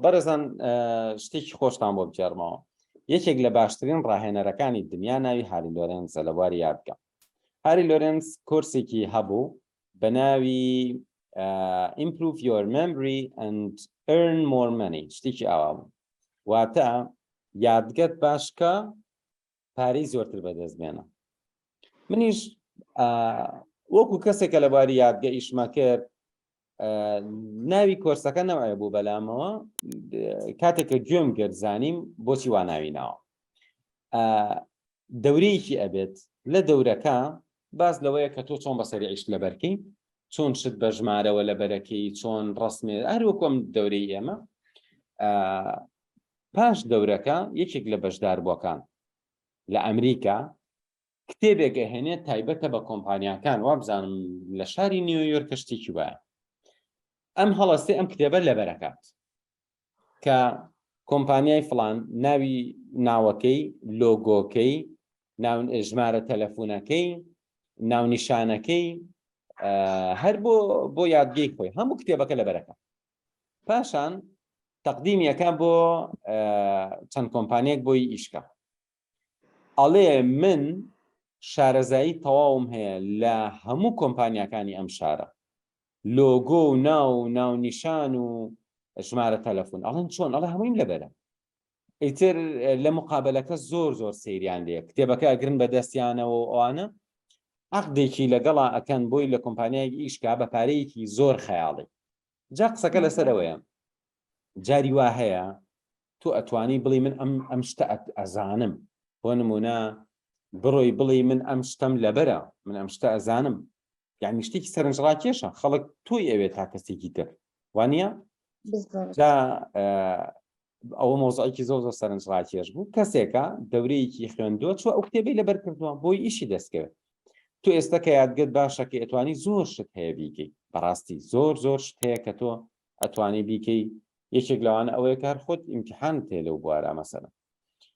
بەڕێزان شتێکی خۆشتان بۆ بگێڕمەوە یەکێک لە باشترین ڕاهێنەرەکانی دنیا ناوی هاری لۆرێنزە لە بواری یادگە هاری لۆرێنز کۆرسێکی هەبوو بە ناوی Improve Your Memory and Earn More Money شتێکی ئاوا بوو واتە یادگەت باشکە پارەی زۆرتر بەدەست بێنە منیش وەکو کەسێکە لە بواری یادگە ئیشمە کرد ناوی کۆرسەکە نەوەیە بوو بەلامەوە کاتێک کە گوێم گرت زانیم بۆچی وا ناوی ناوە دەورەیەکی ئەبێت لە دەورەکە باس لەوەیە کە تۆ چۆن بەسەری عیشت لەبەرکەی چۆن شت بە ژمارەوە لەبەرەکەی چۆن ڕسمێ هەر وەکو ئەم دەورەی ئێمە پاش دەورەکە یەکێک لە بەشداربووەکان لە ئەمریکا کتێبێک ئەهێنێت تایبەتە بە کۆمپانیاکان وابزانم لە شاری نیویۆرکە شتێکی وایە ئەم هەڵەستێ ئەم کتێبە لەبەرەکات کە کۆمپانیای فلان ناوی ناوەکەی لۆگۆکەی ژمارە تەلەفۆنەکەی ناونیشانەکەی هەر بۆ بۆ یادگەی خۆی هەموو کتێبەکە لەبەرەکە پاشان تەقدیمیەکە بۆ چەند کۆمپانیەک بۆی ئیشکە ئەڵێ من شارەزایی تەواوم هەیە لە هەموو کۆمپانیاکانی ئەم شارە لۆگۆ و ناو و ناونیشان و ژمارە تەلەفۆن ئەڵێن چۆن ئەڵێ هەموویم لەبەرە ئیتر لە مقابلەکە زۆر زۆر سەیریان لێ کتێبەکە ئەگرن بە دەستیانەوە و ئەوانە عەقدێکی لەگەڵا ئەکەن بۆی لە کۆمپانیایەک ئیشکا بە پارەیەکی زۆر خەیاڵی جا قسەکە لەسەرەوەیە جاری وا هەیە تۆ ئەتوانی بڵی من ئەم ئەم شتە ئەزانم بۆ نمونە بڕۆی بڵی من ئەم شتەم لەبەرە من ئەم شتە ئەزانم یعنی شتێکی سەرنجڕاکێشە خەڵک تۆی ئەوێت تا کەسێکی تر وانە جا ئەوە مۆزعێکی زۆر زۆر سەرنجڕاکێش بوو کەسێکە دەورەیەکی خوێندووە چوە ئەو کتێبەی لەبەر کردووە بۆی ئیشی دەستکەوێت تۆ ئێستا کە یادگەت باشە کە ئەتوانی زۆر شت هەیە بیکەی بەڕاستی زۆر زۆر شت هەیە کە تۆ ئەتوانی بیکەی یەکێک لەوانە ئەوەیە کە هەر خۆت ئیمتیحانت هەیە لەو بوارە مەسەلەن.